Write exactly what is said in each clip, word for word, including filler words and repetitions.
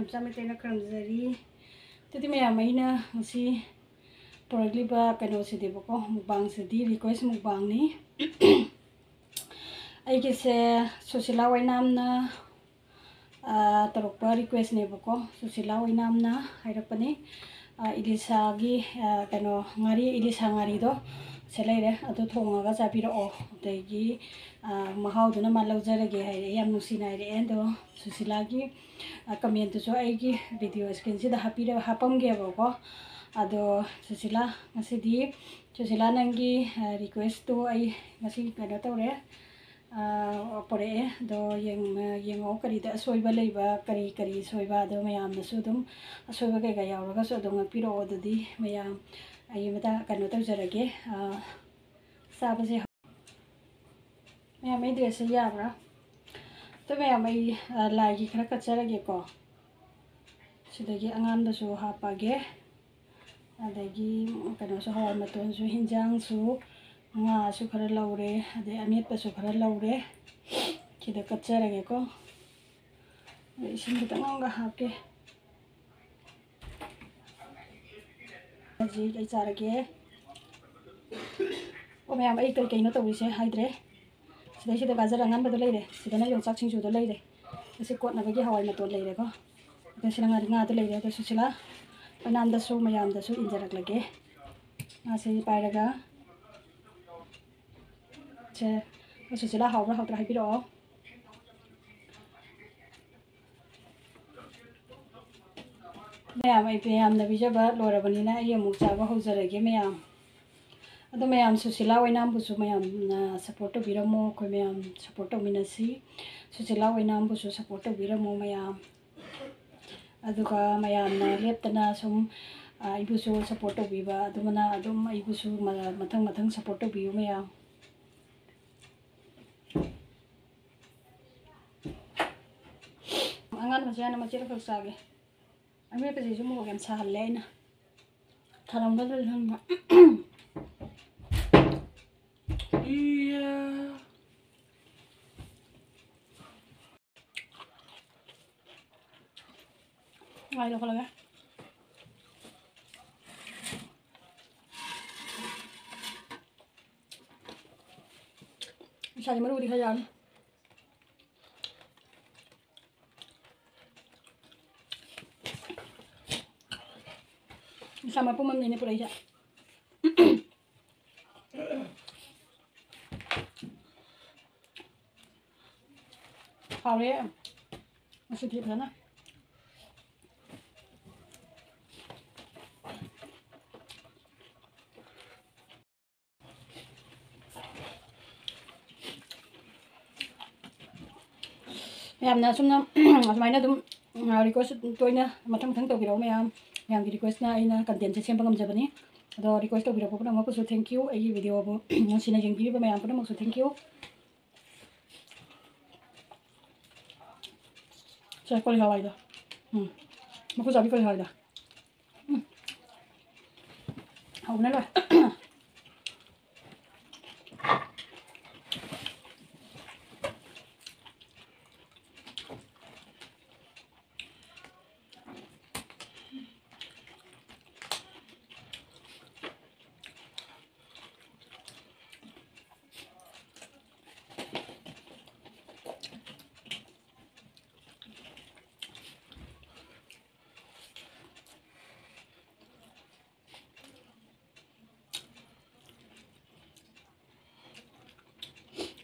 ꯃꯆꯥ ꯃꯩꯇꯩꯅ ꯈꯨꯔꯨꯝꯖꯔꯤ꯫ ꯑꯗꯨꯗꯤ ꯃꯌꯥꯝ, ꯑꯩꯅ ꯉꯁꯤ ꯄꯨꯔꯛꯂꯤꯕ ꯀꯩꯅꯣꯁꯤꯗꯤꯕꯀꯣ, ꯃꯨꯛꯕꯥꯡꯁꯤꯗꯤ request ꯃꯨꯛꯕꯥꯡꯅꯤ꯫ ꯑꯩꯒꯤꯁꯦ ꯁꯨꯁꯤꯂꯥ ꯑꯣꯏꯅꯥꯝꯅ, ꯑ, ꯇꯧꯔꯛꯄ requestꯅꯦꯕꯀꯣ꯫ ꯁꯨꯁꯤꯂꯥ ꯑꯣꯏꯅꯥꯝꯅ ꯍꯥꯏꯔꯛꯄꯅꯤ꯫ ꯑ, ꯏꯂꯤꯁꯥꯒꯤ, ꯑ, ꯀꯩꯅꯣ, ꯉꯥꯔꯤ, ꯏꯂꯤꯁꯥ ꯉꯥꯔꯤꯗꯣ ꯁꯤ ꯂꯩꯔꯦ, ꯑꯗꯨ ꯊꯣꯡꯉꯒ ꯆꯥꯕꯤꯔꯛꯑꯣ꯫ ꯑꯗꯒꯤ, ꯑ, ꯃꯍꯥꯎꯗꯨꯅ ꯃꯥ ꯂꯧꯖꯔꯒꯦ ꯍꯥꯏꯔꯛꯑꯦ, ꯌꯥꯝ ꯅꯨꯡꯁꯤꯅ ꯍꯥꯏꯔꯛꯑꯦ꯫ ꯑꯗꯣ ꯁꯨꯁꯤꯂꯥꯒꯤ, ꯑ, commentꯇꯨꯁꯨ ꯑꯩꯒꯤ video screenꯁꯤꯗ ꯍꯥꯞꯄꯤꯔ-, ꯍꯥꯞꯄꯝꯒꯦꯕꯀꯣ꯫ ꯑꯗꯣ ꯁꯨꯁꯤꯂꯥ, ꯉꯁꯤꯗꯤ ꯁꯨꯁꯤꯂꯥ, ꯅꯪꯒꯤ, ꯑ, requestꯇꯨ ꯑꯩ ꯉꯁꯤ ꯀꯩꯅꯣ ꯇꯧꯔꯦ, ꯑ, ꯄꯣꯔꯛꯑꯦ꯫ ꯑꯗꯣ ꯌꯦꯡ-, ꯌꯦꯡꯉꯛꯑꯣ, ꯀꯔꯤꯗ ꯑꯁꯣꯏꯕ ꯂꯩꯕ, ꯀꯔꯤ ꯀꯔꯤ ꯁꯣꯏꯕ, ꯑꯗꯣ ꯃꯌꯥꯝꯅꯁꯨ ꯑꯗꯨꯝ ꯑꯁꯣꯏꯕ ꯀꯩꯀꯥ ꯌꯥꯎꯔꯒꯁꯨ ꯑꯗꯨꯝ ꯉꯥꯛꯄꯤꯔꯛꯑꯣ꯫ ꯑꯗꯨꯗꯤ ꯃꯌꯥꯝ, ꯑꯩ ꯃꯇꯥ-, ꯀꯩꯅꯣ ꯇꯧꯖꯔꯒꯦ, ꯑ, ꯆꯥꯕꯁꯦ ꯍꯧ-, ꯃꯌꯥꯝ, ꯑꯩ dressꯁꯦ ꯌꯥꯕ꯭ꯔꯥ? ꯑꯗꯣ ꯃꯌꯥꯝ, ꯑꯩ, ꯑ, ꯂꯥꯏꯒꯤ ꯈꯔ ꯀꯠꯆꯔꯒꯦꯀꯣ꯫ ꯁꯤꯗꯒꯤ ꯑꯉꯥꯟꯕꯁꯨ ꯍꯥꯞꯄꯒꯦ꯫ ꯑꯗꯒꯤ ꯀꯩꯅꯣꯁꯨ, ꯍꯋꯥꯏ ꯃꯇꯣꯟꯁꯨ, ꯍꯤꯟꯖꯥꯡꯁꯨ, ꯉꯥꯁꯨ ꯈꯔ ꯂꯧꯔꯦ, ꯑꯗꯩ ꯑꯃꯦꯠꯄꯁꯨ ꯈꯔ ꯂꯧꯔꯦ꯫ ꯁꯤꯗ ꯀꯠꯆꯔꯒꯦꯀꯣ꯫ ꯑꯗꯩ ꯏꯁꯤꯡ ꯈꯤꯇꯪ ꯑꯃꯒ ꯍꯥꯞꯀꯦ꯫ ꯍꯧꯖꯤꯛ ꯑꯩ ꯆꯥꯔꯒꯦ꯫ ꯑꯣ ꯃꯌꯥꯝ, ꯑꯩ ꯀꯩ ꯀꯩꯅꯣ ꯇꯧꯔꯤꯁꯦ ꯍꯥꯏꯗ꯭ꯔꯦ꯫ ꯁꯤꯗꯩꯁꯤꯗ ꯒꯥꯖꯔ ꯑꯉꯥꯟꯕꯗꯣ ꯂꯩꯔꯦ, ꯁꯤꯗꯅ ꯌꯣꯡꯆꯥꯛ ꯁꯤꯡꯖꯨꯗꯣ ꯂꯩꯔꯦ, ꯑꯁꯤ ꯀꯣꯠꯅꯕꯒꯤ ꯍꯋꯥꯏ ꯃꯇꯣꯟ ꯂꯩꯔꯦꯀꯣ꯫ ꯑꯗꯣ ꯁꯤꯅ ꯉꯥꯔꯤ, ꯉꯥꯗꯣ ꯂꯩꯔꯦ꯫ ꯑꯗꯣ ꯁꯨꯁꯤꯂꯥ ꯑꯣꯏꯅꯥꯝꯗꯁꯨ ꯃꯌꯥꯝꯗꯁꯨ ꯏꯟꯖꯔꯛꯂꯒꯦ꯫ ꯉꯥꯁꯦ ꯄꯥꯏꯔꯒ ꯁꯦ, ꯁꯨꯁꯤꯂꯥ ꯍꯥꯎꯕ꯭ꯔꯥ ꯍꯥꯎꯇ꯭ꯔꯥ ꯍꯥꯏꯕꯤꯔꯛꯑꯣ꯫ ꯃꯌꯥꯝ, ꯑꯩ ꯃꯌꯥꯝꯅ ꯄꯤꯖꯕ ꯂꯣꯏꯔꯕꯅꯤꯅ ꯑꯩ ꯑꯃꯨꯛ ꯆꯥꯕ ꯍꯧꯖꯔꯒꯦ ꯃꯌꯥꯝ꯫ ꯑꯗꯣ ꯃꯌꯥꯝ, ꯁꯨꯁꯤꯂꯥ ꯑꯣꯏꯅꯥꯝꯕꯨꯁꯨ ꯃꯌꯥꯝꯅ support ꯇꯧꯕꯤꯔꯝꯃꯣ, ꯑꯩꯈꯣꯏ ꯃꯌꯥꯝ support ꯇꯧꯃꯤꯟꯅꯁꯤ꯫ ꯁꯨꯁꯤꯂꯥ ꯑꯣꯏꯅꯥꯝꯕꯨꯁꯨ support ꯇꯧꯕꯤꯔꯝꯃꯣ ꯃꯌꯥꯝ꯫ ꯑꯗꯨꯒ ꯃꯌꯥꯝꯅ ꯂꯦꯞꯇꯅ ꯁꯨꯝ, ꯑ, ꯑꯩꯕꯨꯁꯨ support ꯇꯧꯕꯤꯕ ꯑꯗꯨꯃꯅ ꯑꯗꯨꯝ ꯑꯩꯕꯨꯁꯨ ꯃ-, ꯃꯊꯪ ꯃꯊꯪ support ꯇꯧꯕꯤꯌꯨ ꯃꯌꯥꯝ꯫ ꯑꯉꯥꯡ ꯃꯆꯥꯅ ꯃꯆꯦꯠ ꯑꯃꯈꯛ ꯆꯥꯒꯦ꯫ ꯑꯃꯦꯠꯄꯁꯤꯁꯨ ꯃꯣꯔꯣꯛ ꯌꯥꯝ ꯁꯥꯍꯜꯂꯦ ꯑꯩꯅ꯫ ꯊꯥꯔꯝꯒꯗ꯭ꯔꯗꯤ ꯈꯪꯕ꯫ ꯏꯌꯥ꯫ ꯉꯥꯏ ꯂꯧꯈꯠꯂꯒꯦ꯫ ꯏꯁꯥꯁꯦ ꯃꯔꯨꯗꯤ ꯈꯔ ꯌꯥꯎꯔꯅꯤ꯫ ꯏꯁꯥ ꯃꯄꯨꯝ ꯑꯃꯅꯤꯅꯦ ꯄꯨꯔꯛꯏꯁꯦ꯫ ꯍꯥꯎꯔꯦ꯫ ꯉꯁꯤꯗꯤ ꯐꯖꯅ꯫ ꯃꯌꯥꯝꯅ ꯑꯁꯨꯝꯅ ꯑꯁꯨꯃꯥꯏꯅ ꯑꯗꯨꯝ request ꯇꯣꯏꯅ ꯃꯊꯪ ꯃꯊꯪ ꯇꯧꯕꯤꯔꯛꯑꯣ ꯃꯌꯥꯝ꯫ ꯃꯌꯥꯝꯒꯤ requestꯅ ꯑꯩꯅ contentꯁꯦ ꯁꯦꯝꯕ ꯉꯝꯖꯕꯅꯤ꯫ ꯑꯗꯣ request ꯇꯧꯕꯤꯔꯛꯄ ꯄꯨꯝꯅꯃꯛꯄꯨꯁꯨ thank you꯫ ꯑꯩꯒꯤ videoꯕꯨ ꯅꯨꯡꯁꯤꯅ ꯌꯦꯡꯕꯤꯔꯤꯕ ꯃꯌꯥꯝ ꯄꯨꯝꯅꯃꯛꯁꯨ thank you꯫ ꯁꯦ ꯀꯣꯂꯤ ꯍꯋꯥꯏꯗꯣ꯫ ꯎꯝ꯫ ꯃꯀꯨ ꯆꯥꯕꯤ ꯀꯣꯂꯤ ꯍꯋꯥꯏꯗꯣ꯫ ꯎꯝ꯫ ꯍꯥꯎꯕꯅ ꯂꯣꯏꯔꯦ꯫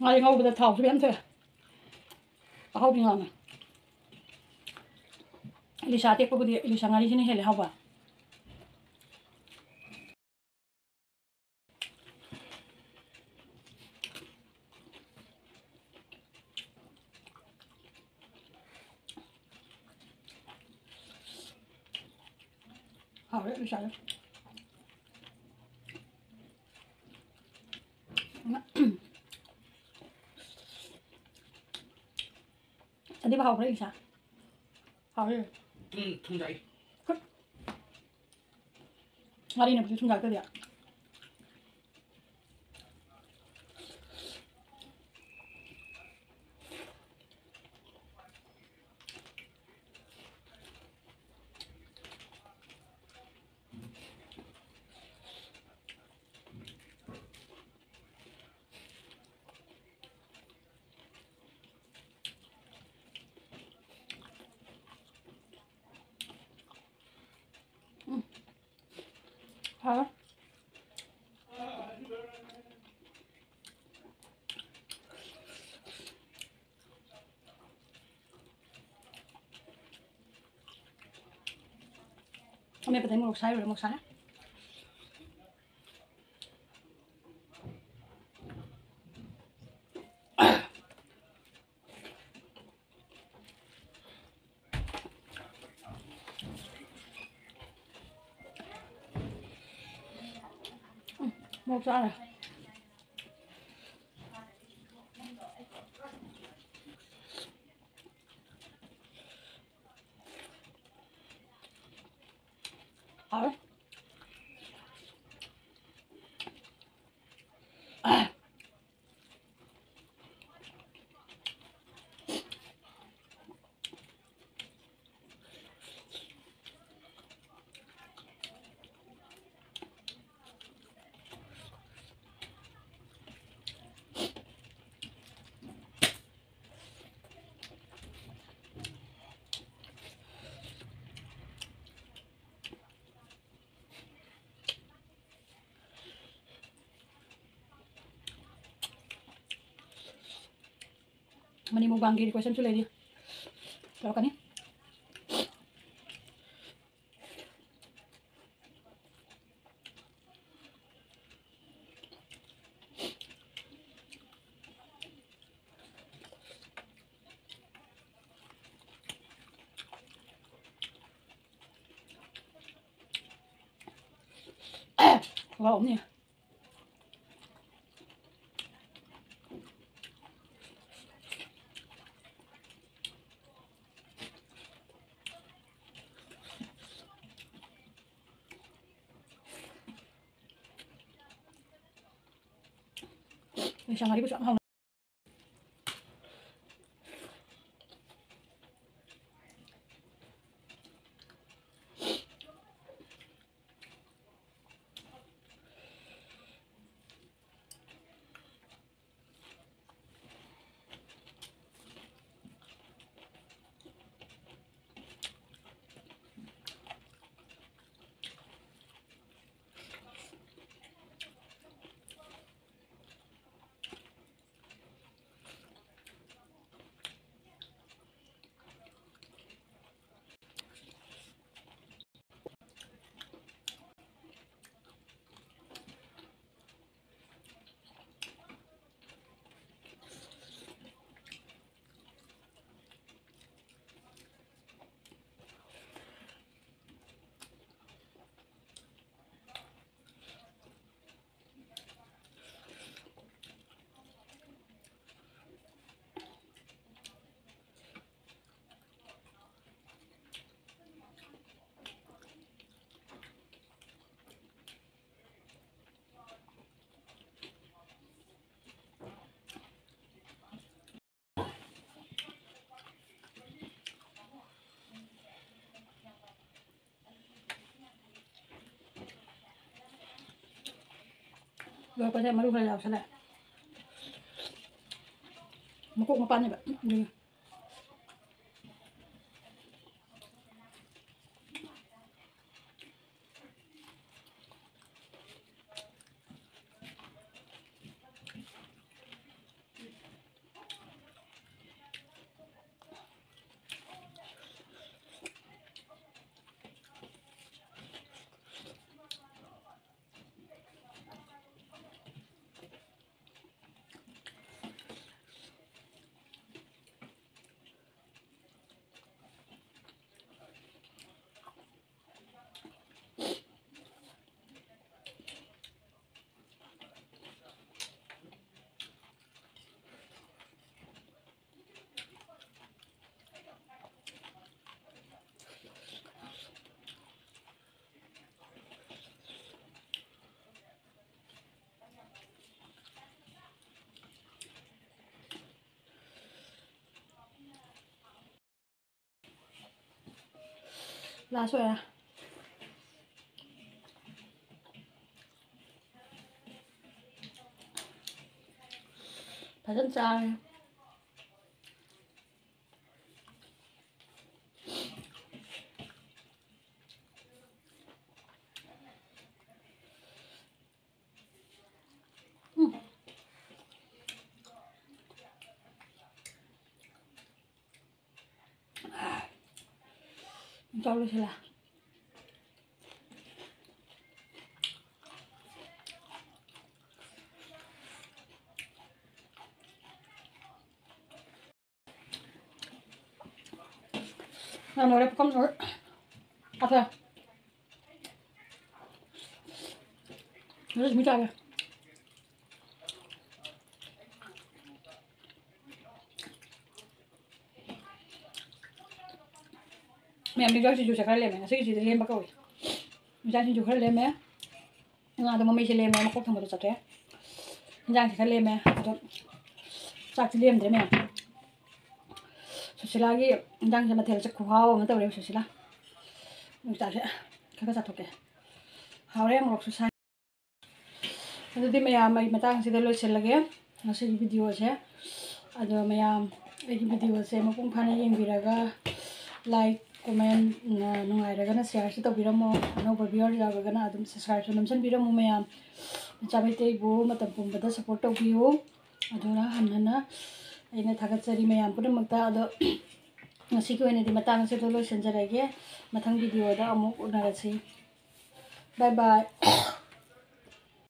ꯉꯥꯔꯤ ꯉꯧꯕꯗ ꯊꯥꯎꯁꯨ ꯃꯌꯥꯝ ꯊꯣꯛꯑꯦ꯫ ꯑꯍꯥꯎꯕꯤ ꯉꯥꯅꯦ꯫ ꯏꯂꯤꯁꯥ ꯑꯇꯦꯛꯄꯕꯨꯗꯤ ꯏꯂꯤꯁꯥ ꯉꯥꯔꯤꯁꯤꯅ ꯍꯦꯜꯂꯦ ꯍꯥꯎꯕ꯫ ꯍꯥꯎꯔꯦ ꯏꯂꯤꯁꯥꯁꯦ꯫ ꯁꯟꯗꯤꯕ ꯍꯥꯎꯕ꯭ꯔꯥ ꯏꯂꯤꯁꯥ? ꯍꯥꯎꯔꯦ꯫ ꯊꯨꯝ, ꯊꯨꯝ ꯌꯥꯛꯏ꯫ ꯉꯥꯔꯤꯅꯕꯨꯗꯤ ꯊꯨꯝ ꯌꯥꯛꯇꯗꯤ꯫ ꯍꯥꯎꯋꯦ꯫ ꯑꯃꯦꯠꯄꯗꯩ ꯃꯣꯔꯣꯛ ꯁꯥꯏꯔꯨꯔꯦ, ꯃꯣꯔꯣꯛ ꯁꯥꯏ꯫ ꯎꯝ, ꯃꯣꯔꯣꯛ ꯆꯥꯔꯦ꯫ ꯍꯥꯎꯋꯦ꯫ ꯃꯅꯤ ꯃꯨꯛꯕꯥꯡꯒꯤ request ꯑꯃꯁꯨ ꯂꯩꯔꯤ꯫ ꯇꯧꯔꯛꯀꯅꯤ꯫ ꯍꯥꯎꯅꯤ꯫ ꯌꯦꯟꯁꯥꯡ ꯉꯥꯔꯤꯒꯁꯨ ꯌꯥꯝ ꯍꯥꯎꯅ꯫ ꯂꯣꯏꯔꯛꯄꯁꯦ ꯃꯔꯨ ꯈꯔ ꯌꯥꯎꯁꯜꯂꯦ꯫ ꯃꯀꯣꯛ ꯃꯄꯥꯟꯅꯦꯕ꯫ ꯑꯗꯨꯒꯤ꯫ ꯂꯥꯁ ꯑꯣꯏꯔꯦ꯫ ꯐꯖꯅ ꯆꯥꯔꯦ꯫ ꯎꯝ꯫ ꯆꯥꯎ ꯂꯣꯏꯁꯤꯜꯂꯦ꯫ ꯅꯪ ꯂꯣꯏꯔꯦ ꯄꯨꯈꯝ ꯂꯣꯏꯔꯦ꯫ ꯍꯥꯞꯄꯦ꯫ ꯍꯧꯖꯤꯛ ꯁꯨꯃꯤ ꯆꯥꯒꯦ꯫ ꯃꯌꯥꯝ ꯌꯦꯟꯖꯥꯡ ꯁꯤꯡꯖꯨꯁꯦ ꯈꯔ ꯂꯦꯝꯃꯦ꯫ ꯉꯁꯤꯒꯤꯁꯤꯗꯤ ꯂꯦꯝꯕ ꯀꯧꯏ꯫ ꯌꯦꯟꯖꯥꯡ ꯁꯤꯡꯖꯨ ꯈꯔ ꯂꯦꯝꯃꯦ꯫ ꯉꯥꯗꯣ ꯃꯃꯩꯁꯦ ꯂꯦꯝꯃꯦ, ꯃꯀꯣꯛ ꯊꯪꯕꯗꯣ ꯆꯠꯈ꯭ꯔꯦ꯫ ꯌꯦꯟꯖꯥꯡꯁꯦ ꯈꯔ ꯂꯦꯝꯃꯦ, ꯑꯗꯣ ꯆꯥꯛꯇꯤ ꯂꯦꯝꯗ꯭ꯔꯦ ꯃꯌꯥꯝ꯫ ꯁꯨꯁꯤꯂꯥꯒꯤ ꯌꯦꯟꯖꯥꯡꯁꯦ ꯃꯊꯦꯜꯁꯦ ꯈꯨꯍꯥꯎ ꯑꯃ ꯇꯧꯔꯦ ꯁꯨꯁꯤꯂꯥ꯫ ꯌꯣꯡꯆꯥꯛꯁꯦ ꯈꯔ ꯈꯔ ꯆꯥꯊꯣꯛꯀꯦ꯫ ꯍꯥꯎꯔꯦ, ꯃꯣꯔꯣꯛꯁꯨ ꯁꯥꯏ꯫ ꯑꯗꯨꯗꯤ ꯃꯌꯥꯝ, ꯑꯩ ꯃꯇꯥꯡꯁꯤꯗ ꯂꯣꯏꯁꯤꯜꯂꯒꯦ ꯉꯁꯤꯒꯤ videoꯁꯦ꯫ ꯑꯗꯣ ꯃꯌꯥꯝ, ꯑꯩꯒꯤ videoꯁꯦ ꯃꯄꯨꯡ ꯐꯥꯅ ꯌꯦꯡꯕꯤꯔꯒ, like, comment, ꯅ-, ꯅꯨꯡꯉꯥꯏꯔꯒꯅ shareꯁꯨ ꯇꯧꯕꯤꯔꯝꯃꯣ꯫ ꯑꯅꯧꯕ viewer ꯌꯥꯎꯔꯒꯅ ꯑꯗꯨꯝ subscribeꯁꯨ ꯅꯝꯁꯤꯟꯕꯤꯔꯝꯃꯣ ꯃꯌꯥꯝ꯫ ꯃꯆꯥ ꯃꯩꯇꯩꯕꯨ ꯃꯇꯝ ꯄꯨꯝꯕꯗ support ꯇꯧꯕꯤꯌꯨ꯫ ꯑꯗꯨꯅ ꯍꯟꯅ ꯍꯟꯅ ꯑꯩꯅ ꯊꯥꯒꯠꯆꯔꯤ ꯃꯌꯥꯝ ꯄꯨꯝꯅꯃꯛꯇ꯫ ꯑꯗꯣ ꯉꯁꯤꯒꯤ ꯑꯣꯏꯅꯗꯤ ꯃꯇꯥꯡ ꯑꯁꯤꯗ ꯂꯣꯏꯁꯤꯟꯖꯔꯒꯦ꯫ ꯃꯊꯪ videoꯗ ꯑꯃꯨꯛ ꯎꯅꯔꯁꯤ꯫ Bye bye꯫